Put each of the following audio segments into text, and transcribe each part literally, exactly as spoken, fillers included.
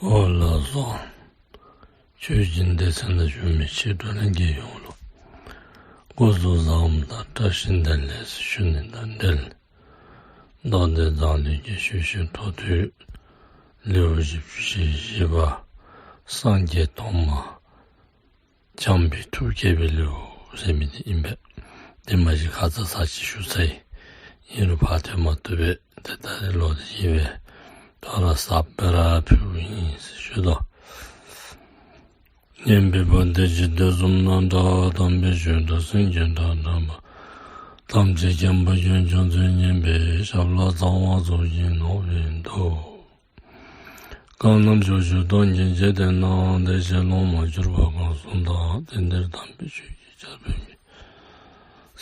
འོ་ལགས་སོ། ཆོས་ཀྱི་སྡེ་ཚན་ནང་བཞུགས་མི་ཆོས་གྲོགས་ལྷན་རྒྱས་ཡོངས་ལུ་སྐུ་གཟུགས་བཟང་པོ་དང་བཀྲ་ཤིས་བདེ་ལེགས་ཟེར་ཞུ་ནི་དང་འབྲེལ། མདོ་སྡེ་མཛངས་བླུན་གྱི་ཞུ་ཞུ་འཕྲོ་མཐུད་ལེའུ་བཞི་བཅུ་ཞེ་བཞི་པ་སངས་རྒྱས་ཐོག་མར་བྱམས་པའི་ཐུགས་བསྐྱེད་པའི་ལེའུ་ཟེར་མི་འདི་ཨིན་པས། དེ་མ་གཞི་ཁ་ཙ་ཚར་གཅིག་ཞུ་ཚར་ཡི། ཨིན་རུང་ཕར་ཐོན་མ་བཏུབ་པས། ཏེ་ད་རེས་ལོག་སྟེ་ཡི་བས་ཐོ་ར་ས་པེ་ར་ཕུལཝ་ཨིན་ཟེར་ཞུ་དོ། སྙན་པའི་བ་དན་འཇིག་རྟེན་གསུམ་ན་གྲགས། དམ་པའི་ཆོས་སྒྲ་སེང་གེའི་སྒྲ་བསྒྲགས་པ། ཐམས་ཅད་མཁྱེན་པ་དཀོན་མཆོག་མཛོད་བརྙེས་པའི། ཞབས་ལ་ཚངས་དབང་གཙུག་གི་ནོར་བུས་གཏུགས། གང་རྣམས་ཕྱོགས་བཅུ་སྟོང་གི་འཇིག་རྟེན་ན། བདེ་གཤེགས་སློབ་མར་གྱུར་པ་གང་སུ་དག། དེང་འདིར་དམ་པའི་ཆོས་ཀྱི་ཆར་འབེབས་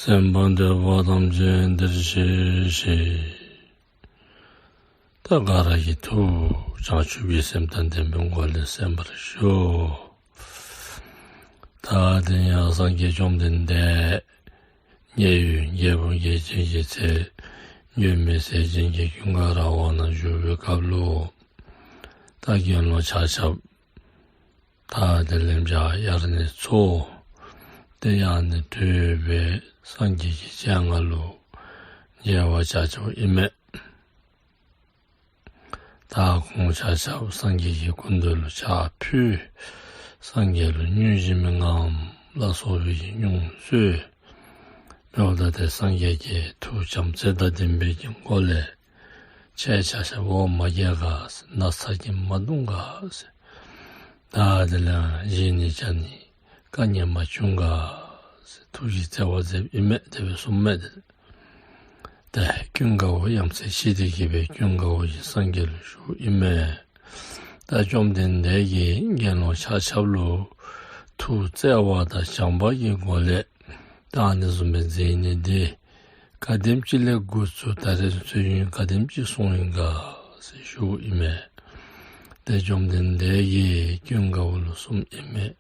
ཀྱིས། གསན་པར་འདོད་པ་ཐམས་ཅད་འདིར་གཤེགས་ཤིག། ད་ག་ར་གིས་ཐུགས་བྱང་ཆུབ་ཀྱི་སེམས་དང་ལྡན་པའི་སྒོ་ལས་གསན་པར་ཞུ། ད་དེ་ཡང་སངས་རྒྱས་བཅོམ་ལྡན་འདས་མཉན་ཡོད་རྒྱལ་བུ་རྒྱལ་བྱེད་ཀྱི་ཚལ་མགོན་མེད་ཟས་སྦྱིན་གྱི་ཀུན་དགའ་ར་བ་ན་བཞུགས་པའི་སྐབས་ལུ། ད་དགེ་སློང་ཆ་ཁྱབ་ད་དེ་ལས་འཇའ་དབྱར་གནས་ཚུ་དེ་ཡང་ནི་ཐོས་པས་སངས་རྒྱས་ཀྱི་སྤྱན་སྔར་ལུ་མཇལ་བར་བྱ་བྱ་བ་ཨིན་མས། ད་ཁོང་ཆ་ཁྱབ་སངས་རྒྱས་ཀྱི་སྐུ་མདུན་ལུ་ཕྱག་ཕུལ། སངས་རྒྱས་ལུ་སྙུང་གཞི་མི་མངམ་ལ་སོགས་པའི་སྙུང་གསོལ། འབདཝ་ད་ཏེ་སངས་རྒྱས་ཀྱི་ཐུགས་བྱམས་བརྩེ་དང་ལྡན་པའི་གི་སྒོ་ལས་ཁྱེད་ཆ་ཁྱབ་འོ་མ་རྒྱས་ག་ཟེར། ན་ཚ་གིས་མ་གདུང་ག་ཟེར། ད་དེ་ལས་བཞེས་ནི་བཅའ་ནི་དཀའ་ངལ་མ་བྱུང་ག་ཟེར་ཐུགས་ཀྱི་བརྩེ་བ་མཛདཔ་ཨིན་མས། དེ་སྦེ་གསུངམ་མས། ཏེ་ཏེ་ཀུན་དགའ་བོ་ཡ་མཚན་ཆེ་སྟེ་གི་སྦེ་ཀུན་དགའ་བོ་གིས་སངས་རྒྱས་ལུ་ཞུཝ་ཨིན་མས། ད་བཅོམ་ལྡན་འདས་ཀྱིས་དགེ་སློང་ཆ་ཁྱབ་ལུ་ཐུགས་བརྩེ་བ་དང་བྱམས་པ་གི་སྒོ་ལས་ད་ཨ་ནི་བཟུམ་སྦེ་མཛད་ནི་འདི་ག་དེམ་ཅིག་ལས་འགོ་བཙུགས་ད་རེས་ཚུན་ཚོད་ཡུན་ག་དེམ་ཅིག་སོང་ཡི་ག་ཟེར་ཞུཝ་ཨིན་མས། ཏེ་བཅོམ་ལྡན་འདས་ཀྱིས་ཀུན་དགའ་བོ་ལུ་གསུངམ་ཨིན་མས།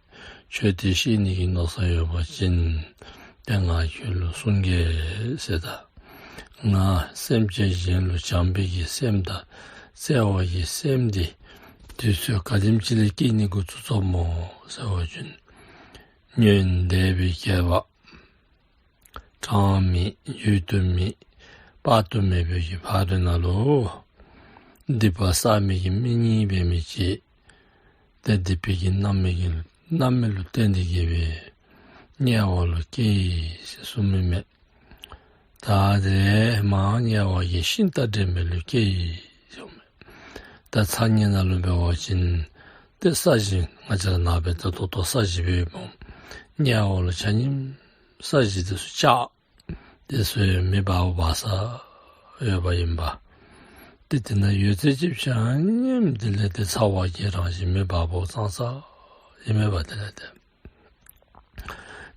ཁྱོད་དེ་ཤེས་ནི་གི་མནོ་བསམ་ཡོད་པ་ཅིན་ཏེ་ང་ཁྱོད་ལུ་གསུང་གེ་ཟེར། ད་ང་སེམས་ཅན་གཞན་ལུ་བྱམས་པའི་གི་སེམས་དང་བརྩེ་བ་གི་སེམས་འདི་དུས་ཚོད་ག་དེམ་ཅིག་ལས་སྐྱེ་ནི་འགོ་བཙུགས་སོངམ་སྨོ་ཟེར་བ་ཅིན་སྔོན་འདས་པའི་བསྐལ་པ་གྲངས་མེད་བརྗོད་དུ་མེད་དཔག་ཏུ་མེད་པའི་གི་ཕ་རོལ་ནང་ལུ་སྡིག་པ་བསགས་མི་གི་མི་གཉིས་འབད་མི་ཅིག་ཏེ་སྡིག་པའི་གི་རྣམ་སྨིན་གྱི་རྣམ་སྨིན་ལུ་བརྟེན་ཏེ་གི་སྦེ་དམྱལ་བ་ལུ་སྐྱེས་ཡི་ཟེར་གསུངམ་ཨིན་མས། ད་དེ་མར་དམྱལ་བ་གི་ཤིང་རྟ་འདྲེན་པའི་ལུ་སྐྱེས་ཡི་ཟེར་གསུངམ་མས། ད་ཚ་དམྱལ་ནང་ལུ་འབད་བ་ཅིན་ཏེ་ས་གཞི་ང་བཅས་ར་ནཱ་སྦེ་ད་ད་ལྟོ་ས་གཞི་སྦེ་ཡོདཔ་འོང་། དམྱལ་བ་ལུ་ཆ་མཉམ་ས་གཞི་དེ་ཚུ་ཆག། དེ་ཚུ་མེ་འབར་བ་འབར་ས་ཡོདཔ་ཨིན་པས། ཏེ་དེ་ནང་ཡོད་ཚད་ཅིག་ཆ་མཉམ་དེ་ལས་ཏེ་ཚ་བ་གི་རང་བཞིན་མེ་འབར་བ་ཙང་ཙ་ཨིན་མས་པ། དེ་ལས་ཏེ་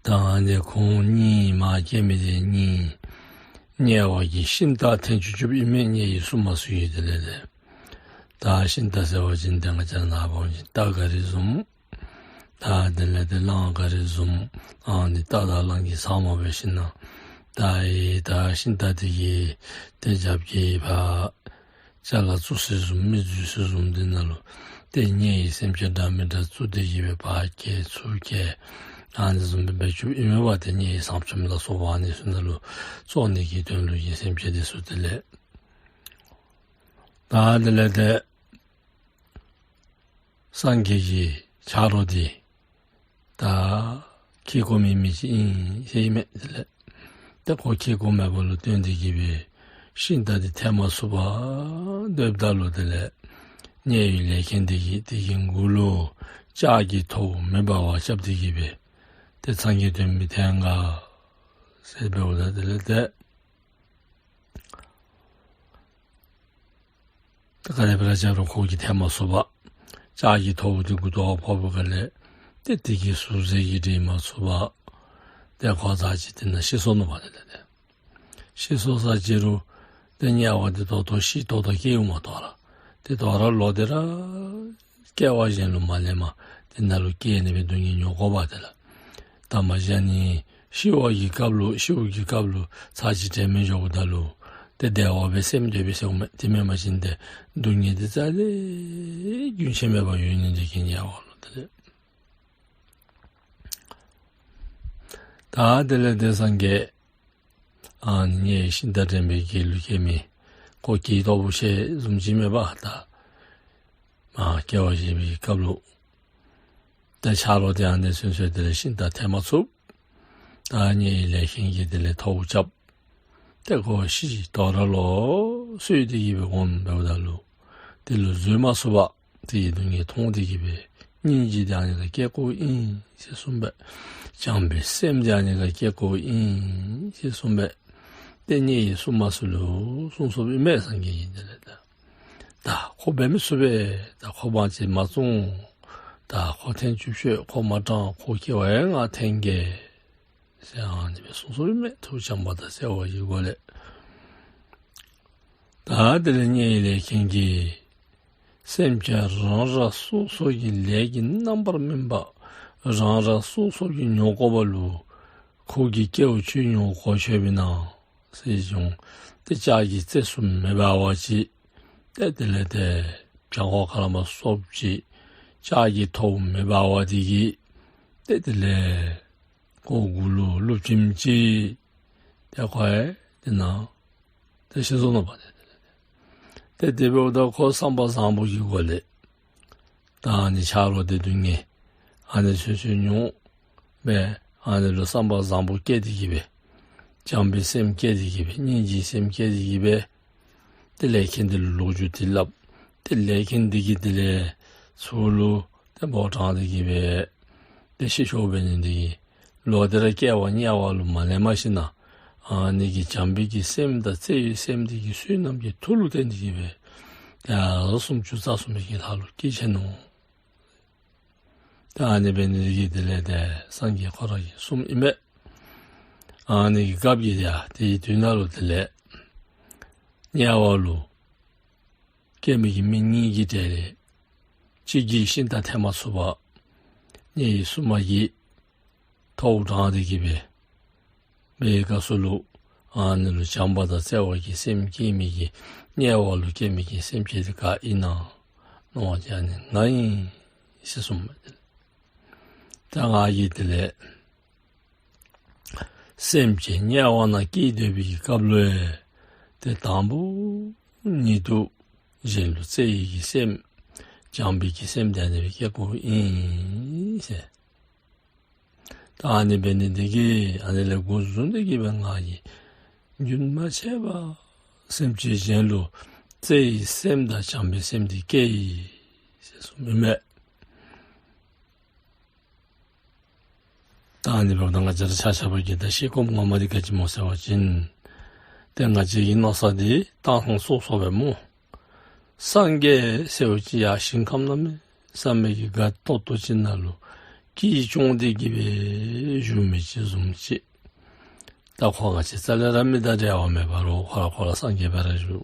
ད་ཨ་ནི་ཁོང་གཉིས་མར་སྐྱེ་མི་དེ་གཉིས་དམྱལ་བ་གི་ཤིང་རྟ་འཐེན་བཅུག་བཅུགཔ་ཨིན་མས། དམྱལ་བའི་སྲུང་མ་ཚུ་གིས། དེ་ལས་ཏེ་ད་ཤིང་རྟ་ཟེར་བ་ཅིན་ཏེ་ང་བཅས་ནཱ་འབད་བ་ཅིན་རྟ་ག་རི་བཟུམ། ད་དེ་ལས་ཏེ་གླང་ག་རི་བཟུམ། ཨ་ནི་རྟ་དང་གླང་གི་ཚབ་མ་འབད་ཞིན་ན་ད་ཨེ་ད་ཤིང་རྟ་དེ་གིས་ཏེ་རྒྱབ་ཀྱི་ཕར་ཅ་ལ་བཙུགས་ས་བཟུམ་མི་འཛུལ་ས་བཟུམ་དེ་ནང་ལུ་ཏེ་དམྱལ་བའི་སེམས་ཅན་འདྲ་མི་འདྲ་བཙུགས་ཏེ་གི་སྦེ་ཕར་སྐྱེལ་ཚུར་སྐྱེལ་ཨ་ནི་བཟུམ་སྦེ་འབད་བཅུགཔ་ཨིན་མས་པ། ཏེ་དམྱལ་བའི་ཟངས་ལྕམ་ལ་སོགས་པ་ཨ་ནི་ཚུ་ནང་ལུ་བཙོ་ནི་གི་དོན་ལུ་གི་སེམས་ཅན་དེ་ཚུ། དེ་ལས་ད་དེ་ལས་ཏེ་སངས་རྒྱས་ཀྱི་ཆ་རོགས་འདི་ད་ཁེ་ཀོ་མེད་མི་ཅིག་ཨིན་ཟེར་ཨིན་མས། དེ་ལས་ཏེ་ཁོ་ཁེ་ཀོ་མེད་པ་ལུ་བརྟེན་ཏེ་གི་སྦེ་ཤིང་རྟ་འདི་འཐེན་མ་ཚུགས་པར་སྡོདཔ་ད་ལུ་དེ་ལས་དམྱལ་བའི་ལས་མཁན་དེ་གིས་དེ་གི་མགུ་ལུ་ལྕགས་ཀྱི་ཐོཝ་མེ་འབར་བ་རྐྱབ་སྟེ་གི་སྦེ་ཏེ་ཚངས་རྒྱས་དོན་མི་འཐེན་ག་ཟེར་འབདཝ་ད་དེ་ལས་ཏེ་ད་ག་དེ་སྦེ་ར་རྐྱབ་རུང་ཁོ་གིས་འཐེན་མ་ཚུགས་པར་ལྕགས་ཀྱི་ཐོཝ་འདི་མགུ་ཏོ་ཕོག་པའི་སྒང་ལས་ཏེ་དེ་གིས་ཟུག་གཟེར་གྱིས་འདྲེན་མ་ཚུགས་པར་ཏེ་ཁོ་ཚར་གཅིག་དེ་ནང་ཤི་སོ་ནུག་པ། དེ་ལས་ཏེ་ཤི་སོ་ས་ཅི་རུང་ཏེ་དམྱལ་བ་འདི་ད་ལྟོ་ཤི་ད་ལྟོ་སྐྱེ་འོང་མ་གཏོགས་ར་ཏེ་དོ་རུང་ལོག་སྟེ་ར་སྐྱེ་བ་གཞན་ལུ་མ་ལེནམ་དེ་ནང་ལུ་སྐྱེ་ནི་སྦེ་སྡུག་བསྔལ་མྱོང་དགོ་པ། དེ་ལས་ད་མ་གཞི་ནི་ཤི་བ་གི་སྐབས་ལུ་ཤི་བ་གི་སྐབས་ལུ་ཚར་གཅིག་དྲན་མེད་འགྱོཝ་ད་ལུ་ ཏེ་བདེ་བ་སྦེ་སེམས་སྡོད་པས་ཟེརཝ་མས། དེ་མེན་པ་ཅིན་ཏེ་སྡུག་བསྔལ་འདི་རྩ་ལས་རྒྱུན་ཆད་མེད་པར་ཡོད་ནི་འདི་གིས་དམྱལ་བ་ལུ་དེ་ལས། ད་དེ་ལས་ཏེ་སངས་རྒྱས་ཨ་ནི་དམྱལ་བའི་ཤིང་རྟ་འདྲེན་པའི་གི་ལུས་སྐྱེས་མི་ཁོ་གི་ལྟོ་བུ་ཤེས་བཟུམ་ཅིག་མེད་པ་ད་མ་སྐྱེ་བ་བཞེས་པའི་སྐབས་ལུ་ཏེ་ཆ་རོགས་དེ་ཨ་ནི་ཚུན་ཚོད་དེ་ལས་ཤིང་རྟ་འཐེན་མ་ཚུགས། ད་དམྱལ་བའི་ལས་མཁན་གྱིས་དེ་ལས་ཐོཝ་རྐྱབ། ཏེ་ཁོ་ཤི་ཞིནམ་ལས་ལོག་སོང་སྟེ་གི་སྦེ་འོངམ་འབདཝ་ད་ལུ་དེ་ལུ་བཟོད་མ་ཚུགས་པར་དེ་གི་སྡུག་བསྔལ་མཐོང་སྟེ་གི་སྦེ་སྙིང་རྗེ་དེ་ཨ་ནི་ཁར་སྐྱེ་དགོཔ་ཨིན་ཟེར་གསུངས་པས། བྱམས་པའི་སེམས་དེ་ཨ་ནི་ཁར་སྐྱེ་དགོཔ་ཨིན་ཟེར་གསུངས་པས། ཏེ་དམྱལ་བའི་སྲུང་མ་ཚུ་ལུ་གསུངས་གསུངསམ་ཨིན་མས་སངས་རྒྱས་ཀྱིས་དེ་ལས་ད། ད་ཁོ་འབད་མི་ཚུགས་པས། ད་ཁོ་དབང་ཅིག་མ་བཙོང་། ད་ཁོ་འཐེན་བཅུག་ཤོག། ཁོ་མ་དྲང་། ཁོ་སྐྱེ་བ་ཡང་ང་འཐེན་གེ་ཟེར་ཨ་ནི་སྦེ་གསུངས་གསུངསམ་ཨིན་མས། ཐུགས་བྱམས་པ་དང་བརྩེ་བ་གི་སྒོ་ལས། ད་དེ་ལས་དམྱལ་བའི་ལས་མཁན་གྱིས་སེམས་ཅན་རང་རང་སོ་སོ་གི་ལས་ཀྱི་རྣམ་པར་སྨིན་པ་རང་རང་སོ་སོ་གིས་མྱོང་དགོ་པ་ལུ་ཁོ་གིས་སྐྱེ་བ་ཅིག་མྱོང་དགོ་ཆི་སྦེ་ཨིན་ན་ཟེར་བྱུང་། ཏེ་ལྕགས་ཀྱི་རྩེགསཔ་མེ་འབར་བ་ཅིག། ཏེ་དེ་ལས་ཏེ་བྱང་ཁོག་ཁ་ལས་མར་སོབ་ཅིག། ལྕགས་ཀྱི་ཐོཝ་མེ་འབར་བ་དེ་གིས་ཏེ་དེ་ལས་ཁོ་མགུ་ལུ་ལུ་བྱིནམ་ཅིག། ཏེ་ཁོ་ཡང་དེ་ནང་ཏེ་ཤི་སོ་ནུག་པ། ཏེ་དེ་འབདཝ་ད་ཁོ་བསམ་པ་བཟང་པོ་གི་སྒོ་ལས་ད་ཨ་ནི་ཆ་རོགས་དེ་སྡུག་བསྔལ་ཨ་ནི་ཚུན་ཚོད་མྱོང་སྦེ་ཨ་ནི་ལུ་བསམ་པ་བཟང་པོ་བསྐྱེད་དེ་གི་སྦེ་བྱམས་པའི་སེམས་བསྐྱེད་དེ་གི་སྦེ་སྙིང་རྗེའི་སེམས་བསྐྱེད་དེ་གི་སྦེ་ཏེ་ལས་མཁན་དེ་ལུ་ལོ་རྒྱུས་དེ་སླབ། ཏེ་ལས་མཁན་དེ་གིས་དེ་ལས་ཚུར་ལུ་ཏེ་འབོ་དྲངས་ཏེ་གི་སྦེ་ཏེ་ཤི་ཤོར་འབད་ནི་དེ་གིས་ལོག་སྟེ་ར་སྐྱེ་བ་དམྱལ་བ་ལུ་མ་ལེན་མ་ཞིན་ན་ཨ་ནི་གི་བྱམས་པའི་གི་སེམས་དང་བརྩེ་བའི་སེམས་དེ་གིས་བསོད་ནམས་ཀྱི་མཐུ་ལུ་བརྟེན་ཏེ་གི་སྦེ་ཡར་སུམ་ཅུ་རྩ་གསུམ་གྱི་ལྷ་ལུ་སྐྱེས་ཆི་ནུག། ཏེ་ཨ་ནི་འབད་ནི་དེ་གིས་དེ་ལས་ཏེ་སངས་རྒྱས་ཁོ་ར་གིས་གསུངསམ་ཨིན་མས། ཨ་ནི་གི་སྐབས་ཀྱི་ཡ་དེའི་དུས་ནང་ལུ་དེ་ལས་དམྱལ་བ་ལུ་སྐྱེ་མི་གི་མི་གཉིས་ཀྱི་གྲས་ལས་གཅིག་གིས་ཤིང་རྟ་འཐེན་མ་ཚུགས་པར་དམྱལ་བའི་སྲུང་མ་གིས་ཐོཝ་དྲངས་ཏེ་གི་སྦེ་འབད་བའི་སྐབས་སུ་ལུ་ཨ་ནི་ལུ་བྱམས་པ་དང་བརྩེ་བ་གི་སེམས་བསྐྱེད་མི་གི་དམྱལ་བ་ལུ་སྐྱེ་མི་གི་སེམས་ཅན་དེ་ག་ཨིན་ན་མནོ་བ་ཅིན་ཨ་ནི་ང་ཨིན་ཟེར་གསུངསམ་མས། ད་ང་གིས་དེ་ལས་སེམས་ཅན་དམྱལ་བ་ནང་སྐྱེས་སྡོད་པའི་གི་སྐབས་ལུ་ཡང་ཏེ་དང་པོ་ཉིད་དུ་གཞན་ལུ་བརྩེ་བའི་གི་སེམས་བྱམས་པའི་གི་སེམས་དེ་ཨ་ནི་སྦེ་སྐྱེ་དགོཔ་ཨིན་ཟེར། ད་ཨ་ནི་འབད་ནི་དེ་གིས་ཨ་ནི་ལས་འགོ་བཟུང་སྟེ་གི་སྦེ་ང་གིས་རྒྱུན་མ་ཆད་པར་སེམས་ཅན་གཞན་ལུ་བརྩེ་བའི་སེམས་དང་བྱམས་པའི་སེམས་དེ་བསྐྱེད་ཡི་ཟེར་གསུངསམ་ཨིན་མས། ད་ཨ་ནི་འབདཝ་ད་ང་བཅས་ར་ཆ་ཁྱབ་ཀྱིས་ད་ཤེས་དགོཔ་ངོ་མ་འདི་ག་ཅི་སྨོ་ཟེར་བ་ཅིན་ཏེ་ང་བཅས་ཀྱི་མནོ་བསམ་འདི་བཏང་ཐངས་སོ་སོ་སྦེ་སྨོ། སངས་རྒྱས་ཟེར་བ་ཅིན་ཡར་ཞིང་ཁམས་གནམ་མེད་ས་མེད་ཀྱི་དགའ་ཏོག་ཏོ་ཅིག་ནང་ལུ་སྐྱིད་སྐྱོང་སྟེ་གི་སྦེ་བཞུགས་མི་ཅིག་བཟུམ་ཅིག། ད་ཁོ་ང་བཅས་རྩ་ལས་ར་མི་དང་འབྲལ་བ་མེད་པ་རོགས་ཁོ་ར་ཁོ་ར་སངས་རྒྱས་སྦེ་ར་བཞུགས།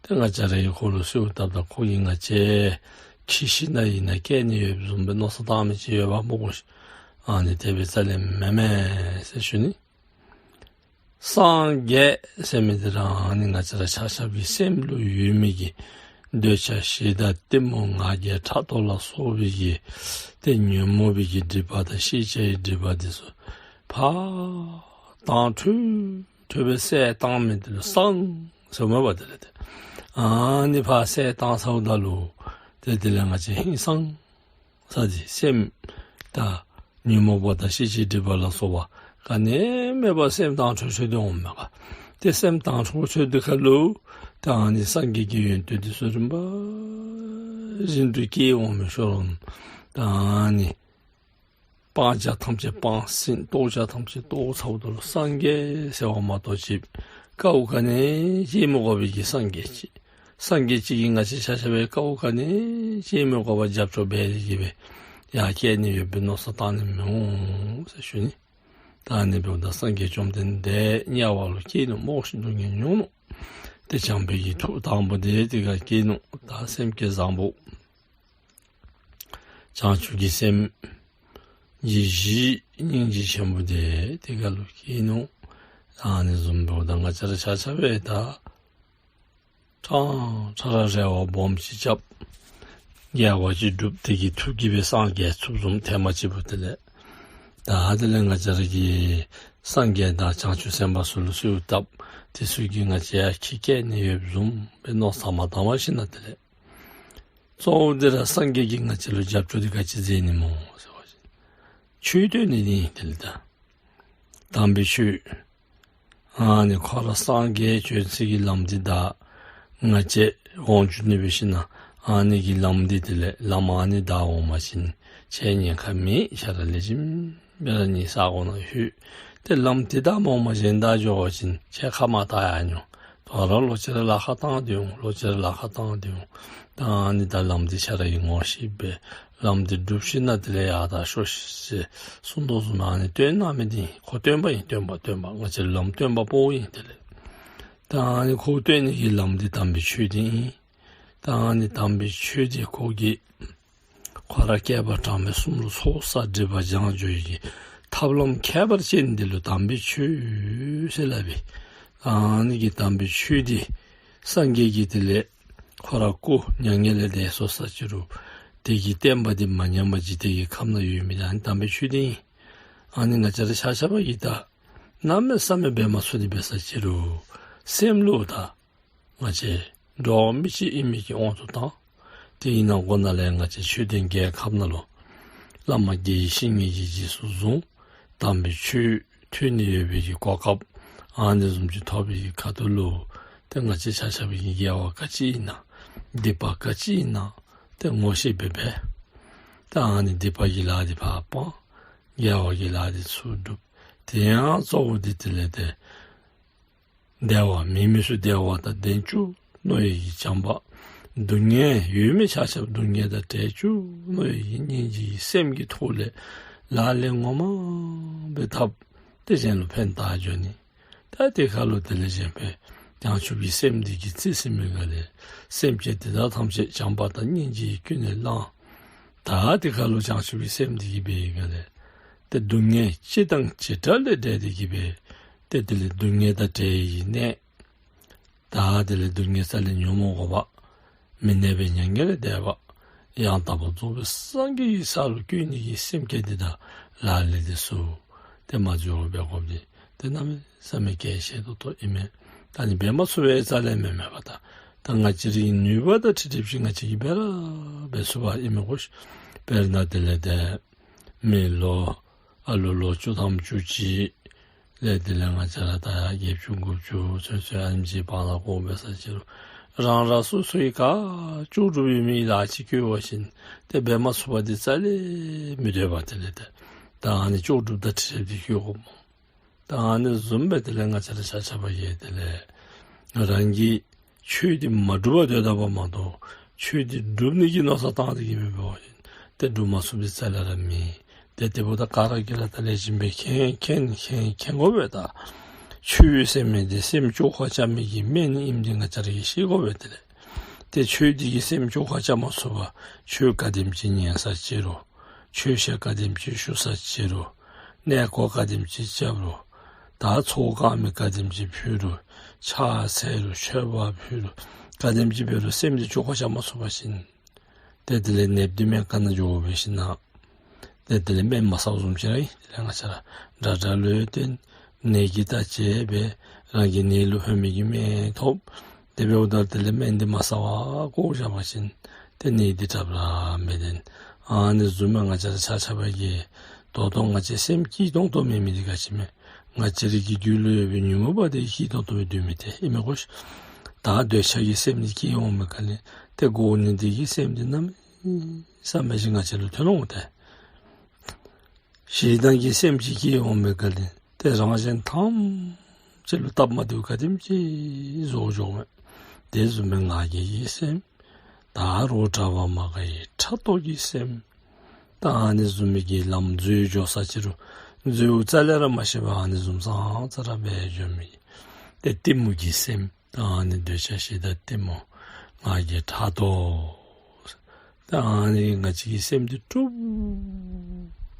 ཏེ་ང་བཅས་ར་གིས་ཁོ་ལུ་གསོལཝ་བཏབ་ད་ཁོ་གིས་ང་བཅས་ཁྱིམ་ཤིང་ནང་ཨིན་ན་བཀལ་ནི་ཡོདཔ་བཟུམ་སྦེ་མནོ་བསམ་བཏང་མི་ཅིག་ཡོདཔ་སྨོ་གོ་ཤིག། ཨ་ནི་དེ་སྦེ་རྩ་ལས་མེན་མས་ཟེར་ཞུ་ནི། སངས་རྒྱས་ཟེར་མི་འདི་ར་ཨ་ནི་ང་བཅས་ར་ཆ་ཁྱབ་ཀྱི་སེམས་ལུ་ཡོད་མི་གི་འདོད་ཆགས་ཞེ་སྡང་གཏི་མུག་ང་རྒྱལ་ཕྲག་དོག་ལ་སོགས་པའི་གི་ཏེ་ཉོན་མོངས་པའི་གི་སྒྲིབ་པ་དང་ཤེས་བྱའི་སྒྲིབ་པ་འདི་ཚུ་ཕར་དྭངས་འཕྲོས་འཕྲོས་སྦེ་བསལ་བཏང་མི་འདི་ལུ་སངས་ཟེརཝ་མས་པ། དེ་ལས་ཏེ་ཨ་ནི་ཕར་བསལ་བཏང་ཚརཝ་ད་ལུ་ཏེ་དེ་ལས་ང་བཅས་ཧིང་སངས་ས་འདི་སེམས་དང་ཉོན་མོངས་པ་དང་ཤེས་བྱའི་སྒྲིབ་པ་ལ་སོགས་པ་ག་ནི་མེད་པར་སེམས་དྭངས་འཕྲོས་འཕྲོས་ཏེ་འོངམ་མས་ག། ཏེ་སེམས་དྭངས་འཕྲོས་འཕྲོས་ཏེ་ཁ་ལུ་ཏེ་ཨ་ནི་སངས་རྒྱས་ཀྱི་ཡོན་ཏན་འདི་ཚུ་རིམ་པ་བཞིན་དུ་སྐྱེ་འོང་མི་ཤོ་རོམ། ཏེ་ཨ་ནི་སྤང་བྱ་ཐམས་ཅད་སྤངས་ཟིན། རྟོགས་བྱ་ཐམས་ཅད་རྟོགས་ཚརཝ་ད་ལུ་སངས་རྒྱས་ཟེར་བ་མ་གཏོགས་ཅིག་དཀའཝ་ག་ནི་ཅིག་མི་དགོ་པའི་གི་སངས་རྒྱས་ཅིག། སངས་རྒྱས་ཅིག་གིས་ང་བཅས་ཆ་ཁྱབ་སྦེ་དཀའཝ་ག་ནི་ཅིག་མི་དགོ་པར་རྒྱབ་སྐྱོར་འབད་དེ་གི་སྦེ་ཡར་བསྐྱལ་ནི་ཡོད་པའི་མནོ་བསམ་བཏང་ནི་མི་འོང་ཟེར་ཞུ་ནི། ད་ཨ་ནི་འབདཝ་ད་སངས་རྒྱས་བཅོམ་ལྡན་འདས་དམྱལ་བ་ལུ་སྐྱེས་ནུག་སྨོ་ཤིག། སྡུག་བསྔལ་མྱོང་ནུག། ཏེ་བྱམས་པའི་གི་ཐུགས་དང་པོ་དེ་དེ་ཁར་སྐྱེས་ནུག། ད་སེམས་བསྐྱེད་བཟང་པོ་བྱང་ཆུབ་ཀྱི་སེམས་ཀྱི་གཞི་སྙིང་རྗེ་ཆེན་པོ་དེ་དེ་ཁར་ལུ་སྐྱེས་ནུག། ཨ་ནི་བཟུམ་འབདཝ་ད་ང་བཅས་ར་ཆ་ཁྱབ་སྦེ་ད་ ཕྲང་ཕྲང་ར་རེ་བ་སྦོམ་ཅིག་རྐྱབ། དགེ་བ་ཅིག་སྒྲུབ། དེ་གི་མཐུ་གིས་སྦེ་སངས་རྒྱས་ཚུགསཔ་བཟུམ་ཐེངས་མ་གཅིག་པོ་དེ་ལས། ད་དེ་ལས་ང་བཅས་ར་གིས་སངས་རྒྱས་དང་བྱང་ཆུབ་སེམས་དཔའ་ཚུ་ལུ་གསོལཝ་བཏབ། དེ་ཚུ་གིས་ང་བཅས་ཡར་འཁྱིད་བསྐྱལ་ནི་ཡོདཔ་བཟུམ་སྦེ་མནོ་བསམ་བཏང་བ་ཅིན་དེ་ལས། གཙོ་བོ་འདི་ར་སངས་རྒྱས་ཀྱིས་ང་བཅས་ལུ་རྒྱབ་སྐྱོར་འདི་ག་ཅི་མཛད་ནི་སྨོ་ཟེར་བ་ཅིན། ཆོས་སྟོན་ནི་འདི་ཨིན། དེ་ལས་ད་དམ་པའི་ཆོས། ཨ་ནི་ཁོ་ར་སངས་རྒྱས་བྱོན་སའི་གི་ལམ་འདི་དང་ང་བཅས་འོང་བཅུག་ནི་འབད་ཞིན་ན་ཨ་ནི་གི་ལམ་འདི་དེ་ལས་ལམ་ཨ་ནི་བདའ་འོང་པ་ཅིན་ཁྱེད་ཉེན་ཁ་མེད། ཁྱེད་ར་ལེགས་ཤོམ་སྦེ་ར་ནི་ས་གོ་ནང་ལྷོད། ཏེ་ལམ་འདི་བདའ་མ་འོང་པར་གཞན་བདའ་འགྱོ་བ་ཅིན་ཁྱེད་ཁ་མར་བཏང་ཡར་འགྱོ། དོ་རུང་ལོག་ཅི་ར་ལཱ་ཁག་བཏང་སྟེ་འོང་། ལོག་ཅི་ར་ལཱ་ཁག་བཏང་སྟེ་འོང་། ད་ཨ་ནི་ད་ལམ་འདི་ཁྱེད་ར་གིས་ངོ་ཤེས་པས། ལམ་འདི་སྒྲུབ་ཞིན་ན་དེ་ལས་ཡར་ད་ཤོག་ཤིག་ཟེར་གསུངས་དོ་བཟུམ་ཨ་ནི་སྟོན་གནང་མི་འདི་ཁོ་སྟོན་པ་ཨིན། སྟོན་པ་སྟོན་པ་ང་བཅས་ལམ་སྟོན་པ་པོ་ཨིན། དེ་ལས་ད་ཨ་ནི་ཁོ་སྟོན་ནི་གི་ལམ་འདི་དམ་པའི་ཆོས་འདི་ཨིན། ད་ཨ་ནི་དམ་པའི་ཆོས་འདི་ཁོ་གིས་ཁོ་ར་བསྐལ་པ་གྲངས་མེད་གསུམ་ལུ་ཚོགས་བསགས་སྒྲིབ་པ་སྦྱང་འགྱོ་ནི་གི་ཐབས་ལམ་ཁྱད་པར་ཅན་འདི་ལུ་དམ་པའི་ཆོས་ཟེར་སླབ་པས། ཨ་ནི་གི་དམ་པའི་ཆོས་འདི་སངས་རྒྱས་ཀྱིས་དེ་ལས་ཁོ་ར་སྐུ་མྱ་ངན་ལས་འདས་སོ་ས་ཅི་རུང་དེ་གི་བསྟན་པ་འདི་མ་ཉམས་པར་འཇིག་རྟེན་གྱི་ཁམས་ནང་ཡོད་མི་འདི་ཨ་ནི་དམ་པའི་ཆོས་འདི་ཨིན། ཨ་ནི་ང་བཅས་ར་ཆ་ཁྱབ་ཀྱིས་ད་གནམ་མེད་ས་མེད་འབད་མ་ཚུགས་ཏེ་འབད་ས་ཅི་རུང་སེམས་ལུ་ད་ང་བཅས་འགྲོ་བ་མི་ཅིག་ཨིན་མི་གི་དབང་དུ་བཏང་། དེ་ཨིན་ན་འགོ་ནང་ལས་ང་བཅས་ཆོས་ལྡན་རྒྱལ་ཁབ་ནང་ལུ་བླ་མ་དགེ་བའི་བཤེས་གཉེན་གྱིས་རྗེས་སུ་བཟུང་། དམ་པའི་ཆོས་ཐོས་ནི་ཡོད་པའི་གི་གོ་སྐབས་ཨ་ནི་བཟུམ་ཅིག་ཐོབ་པའི་གི་ཁ་ཐུག་ལུ་ཏེ་ང་བཅས་ཆ་ཁྱབ་ཀྱིས་དགེ་བ་ག་ཅི་ཨིན་ན་སྡིག་པ་ག་ཅི་ཨིན་ན་ཏེ་ངོ་ཤེས་འབད་འབད། ཏེ་ཨ་ནི་སྡིག་པ་གི་ལཱ་འདི་ཕར་སྤང་། དགེ་བ་གི་ལཱ་འདི་ཚུར་སྒྲུབ། དེ་ཡང་གཙོ་བོ་འདི་དེ་ལས་ཏེ་བདེ་བ་མི་དམིགས་སུ་བདེ་བ་དང་ལྡན་བཅུག་མནོ་བའི་གི་བྱམས་པ། སྡུག་བསྔལ་ཡོད་མི་ཆ་ཁྱབ་སྡུག་བསྔལ་དང་བྲལ་བཅུག་མནོ་བའི་གི་སྙིང་རྗེའི་སེམས་ཀྱི་ཐོག་ལས་ལག་ལེན་ངོ་མ་འབད་ཐབས་ཏེ་གཞན་ལུ་ཕན་བཏགས་འགྱོ་ནི། ད་དེ་ཁར་ལུ་དེ་ལས་གཞན་ཕན་བྱང་ཆུབ་ཀྱི་སེམས་འདི་གིས་རྩིས་ཟིན་པའི་སྒང་ལས་སེམས་ཅན་དེ་དག་ཐམས་ཅད་བྱམས་པ་དང་སྙིང་རྗེ་ཀུན་ནས་བསླང་། ད་དེ་ཁར་ལུ་བྱང་ཆུབ་ཀྱི་སེམས་འདི་གིས་འབད་བའི་སྒང་ལས་ཏེ་སྡུག་བསྔལ་སྤྱི་དང་བྱེ་བྲག་ལས་བྲལ་ཏེ་གིས་འབད། ཏེ་དེ་ལས་སྡུག་བསྔལ་དང་བྲལ་བའི་གནས། ད་དེ་ལས་སྡུག་བསྔལ་རྩ་ལས་ཉོན་མོངས་འགོག་པ། མི་གནས་པའི་མྱ་ངན་ལས་འདས་པ། ཡང་དག་པར་རྫོགས་པའི་སངས་རྒྱས་ཀྱི་ས་ལུ་བཀོད་ནི་གི་སེམས་བསྐྱེད་འདི་དང་ལག་ལེན་འདི་ཚུ་ཏེ་མ་འཛོལ་བར་འབད་དགོཔ་འདི་ཏེ་གནམ་མེད་ས་མེད་གལ་ཆེ་ཏོག་ཏོ་ཨིན་མས། ད་ནི་འབད་མ་ཚུགས་པའི་རྩ་ལས་མེན་མས་པ། ད་ད་ང་བཅས་རའི་ནུས་པ་དང་འཁྲིལ་འཁྲིལཝ་ཅིག་ང་བཅས་ཀྱིས་འབད་ར་འབད་ཚུགས་པ་ཨིན་མས་གོ་ཤིག། དཔེར་ན་དེ་ལས་ཏེ་མི་ལོ་ཨ་ལུ་ལོ་བཅུ་ཐམ་བཅུ་གཅིག་ལས་དེ་ལས་ང་བཅས་ར་ད་ཡར་བརྒྱད་ཅུ་དགུ་བཅུ་ཚུན་ཚོད་ཨ་ནེམ་ཅིག་བར་ན་འགོརཝ་འབད་ས་ཅི་རུང་རང་རང་སོ་སོའི་ག་ལྕོགས་གྲུབ་ཡོད་མི་ལཱ་ཅིག་བཀོད་པ་ཅིན་ཏེ་འབད་མ་ཚུགས་པ་འདི་རྩ་ལས་མི་འདོད་པ། དེ་ལས་ཏེ་ད་ཨ་ནི་ལྕོགས་གྲུབ་དང་འཁྲིལ་ཏེ་བཀོད་དགོཔ་སྨོ། ད་ཨ་ནི་བཟུམ་སྦེ་དེ་ལས་ང་བཅས་ར་ཆ་ཁྱབ་ཀྱིས་དེ་ལས་རང་གིས་ཆོས་འདི་མ་སྒྲུབ་པར་སྡོད་ད་པ་མ་གཏོགས་ཆོས་འདི་སྒྲུབ་ནི་གི་མནོ་བསམ་བཏང་སྟེ་གིས་འབད་བ་ཅིན་ཏེ་སྒྲུབ་མ་ཚུགས་པའི་རྩ་ལས་ར་མེད། ཏེ་དེ་འབདཝ་ད་ག་ར་གིས་ར་ད་ལེགས་ཤོམ་སྦེ་མཁྱེན་མཁྱེན་མཁྱེན་མཁྱེན་དགོ་པས། ད་ཆོས་ཟེར་མི་འདི་སེམས་བཅོས་ཁ་རྐྱབ་མི་གི་སྨན་ཨིནམ་འདི་ང་བཅས་ར་གིས་ཤེས་དགོ་པས། དེ་ལས་ཏེ་ཆོས་འདི་གིས་སེམས་བཅོས་ཁ་རྐྱབ་མ་ཚུགས་པར་ཆོས་ག་དེམ་ཅིག་ཉན་ས་ཅི་རུང་ཆོས་བཤད་ག་དེམ་ཅིག་ཞུ་ས་ཅི་རུང་གནས་སྐོར་ག་དེམ་ཅིག་རྐྱབ་རུང་ད་ཚོགས་དཀར་མེ་ག་དེམ་ཅིག་ཕུལ་རུང་ཕྱག་འཚལ་རུང་མཆོད་པ་ཕུལ་རུང་ག་དེམ་ཅིག་འབད་རུང་སེམས་འདི་བཅོས་ཁ་རྐྱབ་མ་ཚུགས་པ་ཅིན་ཏེ་དེ་ལས་ནདཔ་འདི་སྨན་ཁང་ནང་འགྱོ་བའི་ཤུལ་ལས་ཏེ་དེ་ལས་སྨན་མ་ཟཝ་བཟུམ་ཅིག་ར་ཨིན། དེ་ལས་ང་བཅས་ར་དྲག་དྲག་ལུ་བསྟེན་ནད་ཀྱི་ད་ཅི་འབད་རང་གི་ནད་ལུ་ཕན་མི་གི་སྨན་ཐོབ། དེ་འབདཝ་ད་དེ་ལས་སྨན་འདི་མ་ཟ་བར་བཀོ་བཞག་པ་ཅིན་ཏེ་ནད་འདི་དྲགཔ་ར་མི་བདེན། ཨ་ནི་བཟུམ་སྦེ་ང་བཅས་ར་ཆ་ཁྱབ་ཀྱིས་ད་ལྟོ་ང་བཅས་སེམས་སྐྱིད་ཏོང་ཏོ་མེད་མི་འདི་ག་ཅི་མས། ང་བཅས་རའི་གི་རྒྱུད་ལུ་ཡོད་པའི་ཉོན་མོངས་པ་འདི་སྐྱིད་ཏོང་ཏོ་སྦེ་སྡོད་མི་འདི་ཨིན་མས་གོ་ཤིག། ད་འདོད་ཆགས་ཀྱི་སེམས་འདི་སྐྱེ་འོང་པའི་སྒང་ལས་ཏེ་དགོ་ནི་འདི་གི་སེམས་འདི་གནམ་མེད་ས་མེད་ཅིག་ང་བཅས་ལུ་ཐོན་འོང་། ཏེ་ཞེ་སྡང་གི་སེམས་ཅིག་སྐྱེ་འོང་པའི་སྒང་ལས་ཏེ་རང་གཞན་ཐམས་ཅད་ལུ་སྟབས་མ་བདེཝ་ག་དེམ་ཅིག་བཟོ་འགྱོཝ་མས། དེ་བཟུམ་སྦེ་ང་རྒྱལ་གྱི་སེམས། ད་རོགས་གྲྭ་པ་མ་དགའ་བའི་ཕྲག་དོག་གི་སེམས། ད་ཨ་ནི་བཟུམ་མའི་གི་ལམ་འཛོལ་འགྱོ་ས་ཅི་རུང་འཛོལཝ་རྩ་ལས་ར་མ་ཤེས་པར་ཨ་ནི་བཟུམ་ཙང་ཙ་ར་འབད་འགྱོ་མི་ཏེ་གཏི་མུག་གི་སེམས། ད་ཨ་ནི་འདོད་ཆགས་ཞེ་སྡང་གཏི་མུག་ང་རྒྱལ་ཕྲག་དོག། ད་ཨ་ནི་ང་བཅས་ཀྱི་སེམས་འདི་དཀྲུག་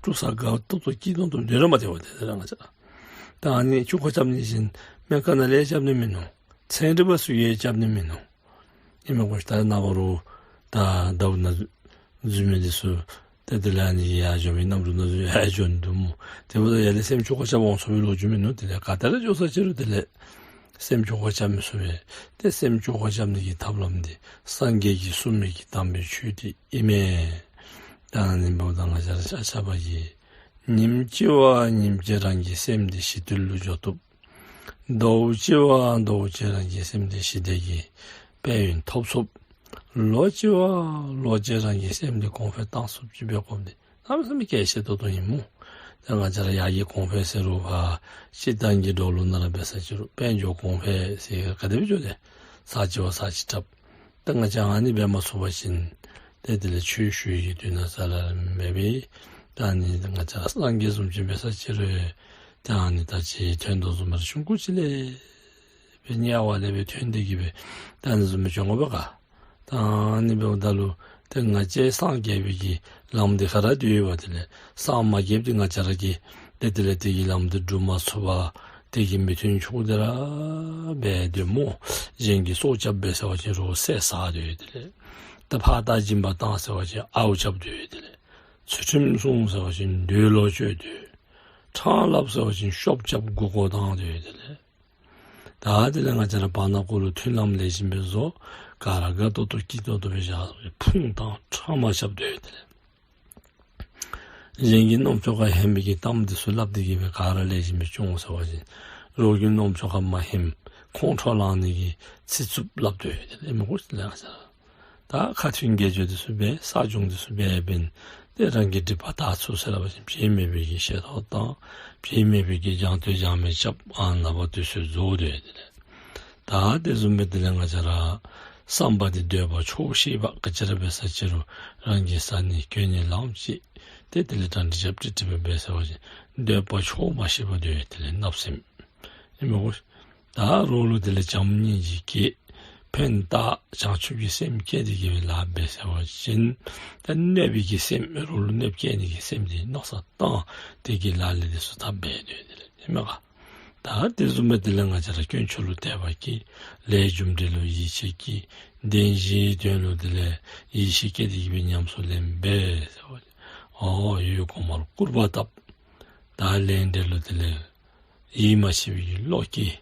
དཀྲུག་ས་དགའ་ཏོག་ཏོ་སྐྱིད་ཏོང་ཏོ་སྡོད་ར་མ་སྟེར་བ་དེ་ཟེར་ར་ང་བཅས་ར། ད་ཨ་ནི་བཅོས་ཁ་རྐྱབ་ནི་བཞིན་སྨན་ཁང་ནང་ལས་རྐྱབ་ནི་མིན་ནུག། ཚན་རིག་པ་ཚུ་གིས་རྐྱབ་ནི་མིན་ནུག། ཨིན་མས་གོ་ཤིག། ད་ནངས་པ་རུང་ད་ཟླཝ་ནང་འཛུལ་མི་འདི་ཚུ་ཏེ་དེ་ལས་ཨ་ནི་ཡར་འགྱོ་མི་གནམ་གྲུ་ནང་འཛུལ་ཡར་འགྱོ་ནི་འདུག་སྨོ། དེ་འབདཝ་ད་ཡར་ལས་སེམས་བཅོས་ཁ་རྐྱབ་འོང་ཚུགས་པའི་ལོ་རྒྱུས་མིན་ནུག། དེ་ལས་ག་ཏེ་ར་འགྱོ་ས་ཅི་རུང་དེ་ལས་སེམས་བཅོས་ཁ་རྐྱབ་མི་ཚུགས་པས། ཏེ་སེམས་བཅོས་ཁ་རྐྱབ་ནི་གི་ཐབས་ལམ་འདི་སངས་རྒྱས་ཀྱིས་གསུངས་མི་གི་དམ་པའི་ཆོས་འདི་ཨིན་མས། ད་ཨ་ནི་འབདཝ་ད་ང་བཅས་ར་ཆ་ཁྱབ་ཀྱིས་ཉིནམ་གཅིག་བ་ཉིནམ་གཅིག་རང་གི་སེམས་འདི་ཞི་དུལ་ལུ་འགྱོ་བཏུབ། ཟླཝ་གཅིག་བ་ཟླཝ་གཅིག་རང་གི་སེམས་འདི་ཞི་བདེ་གི་དཔལ་ཡོན་ཐོབ་ཚུགས། ལོ་གཅིག་བ་ལོ་གཅིག་རང་གི་སེམས་འདི་གོང་འཕེལ་བཏང་ཚུགསཔ་ཅིག་འབད་དགོཔ་འདི་གནམ་མེད་ས་མེད་གལ་ཆེ་ཏོག་ཏོ་ཨིན་སྨོ། ད་ང་བཅས་ར་ཡར་གྱི་གོང་འཕེལ་ཟེར་རུང་ཕར་སྤྱིར་བཏང་གི་འགྲོ་ལུགས་ནང་ར་འབད་ས་ཅི་རུང་དཔལ་འབྱོར་གོང་འཕེལ་ཟེར་ག་དེ་སྦེ་འགྱོ་དེ་ཚར་གཅིག་བ་ཚར་གཅིག་དྲགཔ། ད་ང་བཅས་ཨ་ནི་འབད་མ་ཚུགས་པ་ཅིན་ཏེ་དེ་ལས་ཆོས་ཞུ་ནི་གི་དོན་དག་རྩ་ལས་མེད་པས། ད་ཨ་ནི་ང་བཅས་སངས་རྒྱས་བཟུམ་ཅིག་འབད་ས་ཅི་རུང་ད་ཨ་ནི་ད་ཅི་ཐོན་དོ་བཟུམ་ར་ཆུང་ཀུ་ཅིག་ལས་སྦེ་དམྱལ་བ་ལས་སྦེ་ཐོན་ཏེ་གི་སྦེ་ད་ཨ་ནི་བཟུམ་སྦེ་བྱུང་དགོ་པས་ག། ད་ཨ་ནི་འབདཝ་ད་ལུ་ཏེ་ང་བཅས་སངས་རྒྱས་པའི་གི་ལམ་འདི་ག་ར་འདི་ཡོདཔ་དེ་ལས་སངས་མ་རྒྱསཔ་འདི་ང་བཅས་ར་གིས་ཏེ་དེ་ལས་དེ་གི་ལམ་འདི་སྒྲུབ་མ་ཚུགས་པར་དེ་གི་མི་མཐུན་ཕྱོགས་འདི་ར་འབད་དེ་སྨོ། གཞན་གྱིས་སྲོག་སྐྱབས་འབད་ཟེར་བ་ཅིན་རོགས་བསད་ཟ་སྟེ་ཡོད། དེ་ལས་ད་ཕར་ལྟ་སྦྱིན་པ་བཏང་ཟེར་བ་ཅིན་ཨརཝ་རྐྱབ་སྟེ་ཡོད། དེ་ལས་ཚུལ་ཁྲིམས་སྲུང་ཟེར་བ་ཅིན་འདོད་ལོག་སྤྱོད་དེ་ཡོད། ཕྲང་སླབ་ཟེར་བ་ཅིན་ཤོབ་རྐྱབ་མགུ་སྐོར་བཏང་སྟེ་ཡོད། དེ་ལས་ད་དེ་ལས་ང་བཅས་ར་བར་ན་ཀོ་ལུ་མཐུན་ལམ་ལེགས་ཤོམ་སྦེ་བཟོ། ག་ར་དགའ་ཏོག་ཏོ་སྐྱིད་ཏོག་ཏོ་སྦེ་བཞག་ཕུང་བཏང་ཕྲང་མ་རྐྱབ་སྟེ་ཡོད། དེ་ལས་གཞན་གྱི་རྣམ་ཅོ་ཁར་ཧན་མི་གི་གཏམ་འདི་ཚུ་སླབ་སྟེ་གི་སྦེ་ག་ར་ལེགས་ཤོམ་སྦེ་སྐྱོང་ཟེར་བ་ཅིན་རོགས་ཀྱི་རྣམ་ཅོ་ཁར་མ་ཧནམ་ཁོང་ཁྲོ་ལང་ནི་གི་ཚིག་རྩུབ་སླབ་སྟེ་ཡོད། དེ་ལས་ཨིན་མས་གོ་ཤིག། ལགས་སོ། ད་ཁ་ཐུན་དགེ་སྦྱོར་འདི་ཚུ་འབད་བསགས་སྦྱོང་འདི་ཚུ་འབད་འབདན་ཏེ་རང་གི་སྒྲིབ་པ་དག་ཚུགས་ཟེར་བ་ཅིན་བྱེད་མེད་པའི་གི་ཤེས་རྟོགས་དང་བྱེད་མེད་པའི་གི་སྦྱང་ཐུན་སྦྱང་མི་རྐྱབ། ཨ་ནཱ་བ་དུས་ཚོད་རྫོགས་ཏེ་དེ་ལས་ད་དེ་བཟུམ་སྦེ་དེ་ལས་ང་བཅས་ར་བསམ་པ་འདི་འདོད་པ་ཆོག་ཤེས་པ་ག་ཅི་ར་འབད་ས་ཅི་རུང་རང་གིས་བཟའ་ནི་གྱོན་ནི་ལངམ་ཅིག་ཏེ་དེ་ལས་གྲ་སྒྲིག་རྐྱབ་སྟེ་སྦེ་འབད་ཟེར་བ་ཅིན་འདོད་པ་ཆོག་མ་ཤེས་པར་སྡོད། དེ་ལས་བརྣབ་སེམས་ཨིན་མས་གོ། ད་རོགས་ལུ་དེ་ལས་བྱམས་སྙིང་རྗེ་སྐྱེ། ཕན་བཏགས་བྱང་ཆུབ་ཀྱི་སེམས་སྐྱེ་སྟེ་གི་སྦེ་ལཱ་འབད་ཟེར་བ་ཅིན་ད་གནོད་པའི་གི་སེམས་རོགས་ལུ་གནོདཔ་བཀལ་ནི་གི་སེམས་འདི་མནོ་བསམ་བཏང་སྟེ་གི་ལཱ་ལས་འདི་ཚུ་ད་འབད་སྡོད། དེ་ལས་ཨིན་མས་ག། ད་དེ་བཟུམ་སྦེ་དེ་ལས་ང་བཅས་ར་དཀོན་མཆོག་ལུ་དད་པ་སྐྱེ། ལས་རྒྱུ་འབྲས་ལུ་ཡིད་ཆེས་སྐྱེ། བདེན་བཞིའི་དོན་ལུ་དེ་ལས་ཡིད་ཆེས་སྐྱེ་སྟེ་གི་སྦེ་ཉམས་སུ་ལེན་འབད་ཟེར་བ་ཅིན་ཨོ་ཡུལ་གོང་མ་ལུ་སྐུར་པ་བཏབ། ད་ལས་འབྲས་ལུ་དེ་ལས་ཡིད་མ་ཆེས་པའི་གི་བློ་སྐྱེ།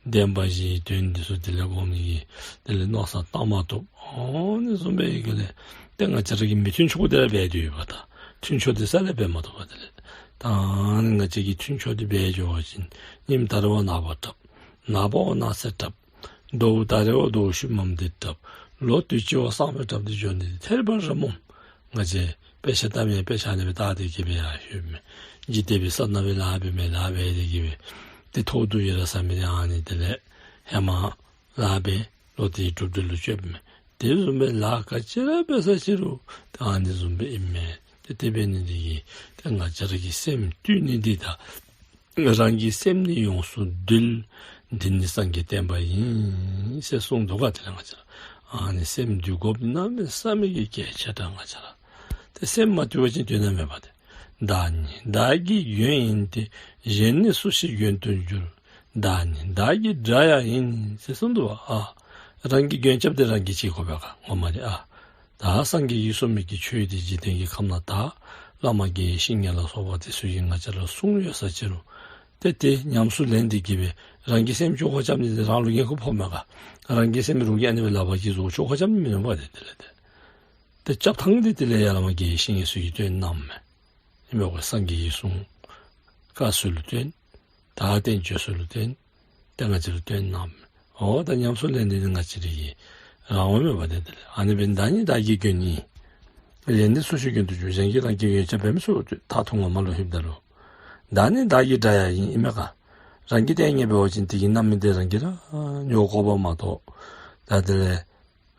བདེན་པ་བཞིའི་དོན་འདི་ཚུ་དེ་ལས་སྒོམ་ནི་གི་དེ་ལས་མནོ་བསམ་བཏང་མ་བཏུབ། ཨ་ནི་བཟུམ་སྦེ་ཡི་ག་ལས་ཏེ་ང་བཅས་ར་གི་མི་མཐུན་ཕྱོགས་འདི་ར་འབད་དེ་ཡོདཔ་ད་མཐུན་ཕྱོགས་འདི་རྩ་ལས་འབད་མ་བཏུབ་པ། དེ་ལས་ད་ཨ་ནི་ང་བཅས་ཀྱིས་མཐུན་ཕྱོགས་འདི་འབད་འགྱོ་བ་ཅིན་ཉིནམ་ད་རེས་བ་ནངས་པ་དྲགཔ། ནངས་པ་བ་གནངས་ཚེ་དྲགཔ། ཟླཝ་ད་རེས་བ་ཟླཝ་ཤུལ་མམ་འདི་དྲགཔ། ལོ་དུས་ཅི་བ་སང་ཕོད་དྲགཔ་འདི་འགྱོ་ནི་འདི་ཐད་རི་བ་རི་ར་སྨོ། ང་བཅས་དཔེ་ཆ་ལྟ་མི་དཔེ་ཆ་ནང་སྦེ་བལྟ་སྟེ་གི་སྦེ་ཡར་ཞུཝ་མས། འཇིག་རྟེན་པའི་ས་ནང་སྦེ་ལཱ་འབད་མི་ལཱ་འབད་དེ་གི་སྦེ་ཏེ་ཐོག་རྡོ་ཡི་ར་ཟ་མི་འདི་ཨ་ནི་དེ་ལས་ཧེ་མ་ལཱ་འབད་ལོག་སྟེ་གྲུབ་སྟེ་ལུ་སྤྱོདཔ་མས། དེ་བཟུམ་སྦེ་ལཱ་ག་ཅི་ར་འབད་ས་ཅི་རུང་ད་ཨ་ནི་བཟུམ་སྦེ་ཨིན་མས། ཏེ་དེ་འབད་ནི་འདི་གིས་ཏེ་ང་བཅས་ར་གི་སེམས་བཏུལ་ནི་འདི་དང་རང་གི་སེམས་ནི་ཡོངས་སུ་འདུལ། འདི་ནི་སངས་རྒྱས་བསྟན་པ་ཡིན་ཟེར་གསུངས་འདུག་ག། དེ་ལས་ང་བཅས་ར་ཨ་ནི་སེམས་འདུལ་དགོཔ་གནམ་མེད་ས་མེད་ཀྱི་གལ་ཆེ་དྲགས། ང་བཅས་ར་ཏེ་སེམས་མ་བཏུལ་བ་ཅིན་དོན་དག་མེད་པ་སྟེ། བདག་ནི་བདག་གི་མགོན་ཡིན་ཏེ། གཞན་ནི་སུ་ཞིག་མགོན་དུ་འགྱུར། བདག་ནི་བདག་གི་དགྲ་ཡང་ཡིན་ཟེར་གསུངས་འདུག་པ། ཨ་རང་གི་མགོན་སྐྱབས་འདི་རང་གིས་བྱེད་དགོ་པས་ག་ངོ་མ་འདི། ཨ་ད་སངས་རྒྱས་ཀྱིས་གསུངས་མི་གི་ཆོས་འདི་འཇིག་རྟེན་གྱི་ཁམས་ནང་ད་བླ་མ་དགེ་བའི་བཤེས་གཉེན་ལ་སོགས་པ་དེ་ཚུ་གིས་ང་བཅས་ལུ་གསུངས་ཡོད་ས་ཅི་རུང་ཏེ་དེ་ཉམས་སུ་ལེན་ཏེ་གི་སྦེ་རང་གི་སེམས་བཅོས་ཁ་རྐྱབ་ནི་འདི་རང་ལུ་འགན་ཁུར་ཕོགཔ་མས་ག། རང་གི་སེམས་རོགས་ཀྱིས་ཨ་ནི་སྦེ་ལག་པར་གྱིས་བཟོ་བཅོས་ཁ་རྐྱབ་ནི་མེན་པ། ཏེ་དེ་ལས་ཏེ་ཏེ་རྐྱབ་ཐངས་འདི་དེ་ལས་ཡར་བླ་མ་དགེ་བའི་བཤེས་གཉེན་ཚུ་གིས་སྟོན་གནངམ་མས། ཨིན་མས་གོ། སངས་རྒྱས་ཀྱི་གསུང་བཀའ་ཚུ་ལུ་བརྟེན། ད་བསྟན་བཅོས་ཚུ་ལུ་བརྟེན། ཏེ་ང་བཅས་ལུ་སྟོན་གནངམ་མས། འོ་ད་ཉམས་སུ་ལེན་ནི་འདི་ང་བཅས་ར་གི་རང་དབང་མས་པ། ཏེ་དེ་ལས་ཨ་ནི་སྦེ་བདག་ནི་བདག་གི་མགོན་ཡིན། གཞན་ནི་སུ་ཞིག་མགོན་དུ་འགྱུར། གཞན་གྱིས་རང་གི་མགོན་སྐྱབས་འབད་མི་ཚུགས། ད་ཐུགས་ངོ་མ་ལུ་ལྷོདཔ་ད་ལུ་བདག་ནི་བདག་གི་དགྲ་ཡང་ཡིན། ཨིན་མས་ག། རང་གིས་ལྟས་ངན་འབད་བ་ཅིན་དེ་གི་རྣམ་སྨིན་འདི་རང་གིས་ར་མྱོང་དགོཔ་མ་གཏོགས་ད་དེ་ལས་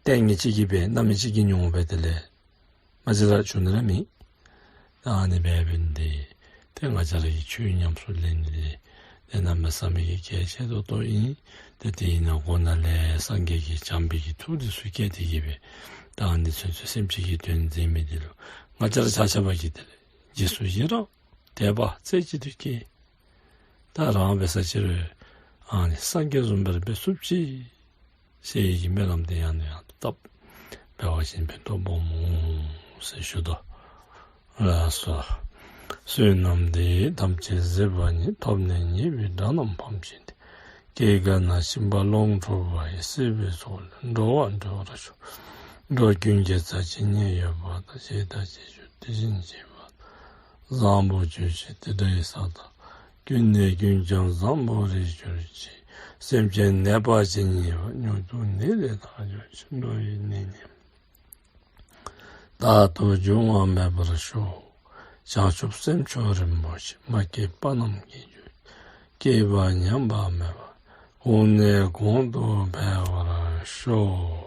ལྟས་ངན་ཅིག་གིས་འབད་རྣམ་སྨིན་ཅིག་གིས་མྱོང་འབད་དེ་ལས་མ་གཞི་ར་བྱུང་ནི་ར་མེད། ད་ཨ་ནི་འབད་འབདན་འདི་ཏེ་ང་བཅས་ར་གིས་ཆོས་ཉམས་སུ་ལེན་ནི་འདི་ཏེ་གནམ་མེད་ས་མེད་ཀྱི་གལ་ཆེ་ཏོག་ཏོ་ཨིན། ཏེ་དེ་ཨིན་ན་གོ་ན་ལས་སངས་རྒྱས་ཀྱི་བྱམས་པའི་གི་ཐུགས་འདི་ཚུ་བསྐྱེད་དེ་གི་སྦེ་ད་ཨ་ནི་ཚུན་ཚོད་སེམས་ཅན་གྱི་དོན་མཛད་མི་འདི་ལུ་ང་བཅས་ར་ཆ་ཁྱབ་ཀྱིས་དེ་ལས་རྗེས་སུ་ཡི་རང་དད་པ་རྩེ་གཅིག་ཏུ་བསྐྱེད། ད་རང་འབད་ས་ཅི་རུང་ཨ་ནི་སངས་རྒྱས་བཟུམ་སྦེ་འབད་ཚུགསཔ་ཅིག་ཟེར་བའི་གི་སྨོན་ལམ་འདི་ཡང་ནས་ཡང་དུ་ བཏབ། འབད་བ་ཅིན་ཕན་ཐོགས་སྦོམ་འོང་ཟེར་ཞུ་དོ། ལགས་སོ། བསོད་ནམས་འདི་ཡིས་ཐམས་ཅད་གཟིགས་པ་ཉིད། ཐོབ་ནས་ཉེས་པའི་དགྲ་རྣམས་ཕམ་བྱས་ཏེ། སྐྱེ་རྒ་ན་འཆིའི་རྦ་ཀློང་འཁྲུགས་པ་ཡི། སྲིད་པའི་མཚོ་ལས་འགྲོ་བ་སྒྲོལ་བར་ཤོག། འགྲོ་ཀུན་དགེ་རྩ་ཇི་སྙེད་ཡོད་པ་དང་། བྱས་དང་བྱེད་འགྱུར་དེ་བཞིན་བྱེད་པ་དང་། བཟང་པོ་ཇི་བཞིན་དེ་འདྲའི་ས་དག། ཀུན་ནས་ཀུན་ཀྱང་བཟང་པོར་རེག་གྱུར་ཅིག། སེམས་ཅན་ནད་པ་ཇི་སྙེད་པ། མྱུར་དུ་ནད་ལས་ཐར་གྱུར་ཅིག། འགྲོ་བའི་ནད་ནི་རྟག་ཏུ་འབྱུང་བ་མེད་པར་ཤོག། བྱང་ཆུབ་སེམས་མཆོག་རིན་པོ་ཆེ། མ་སྐྱེས་པ་རྣམས་སྐྱེ་གྱུར་ཅིག། སྐྱེས་པ་ཉམས་པ་མེད་པ། གོང་ནས་གོང་དུ་འཕེལ་བར་ཤོག།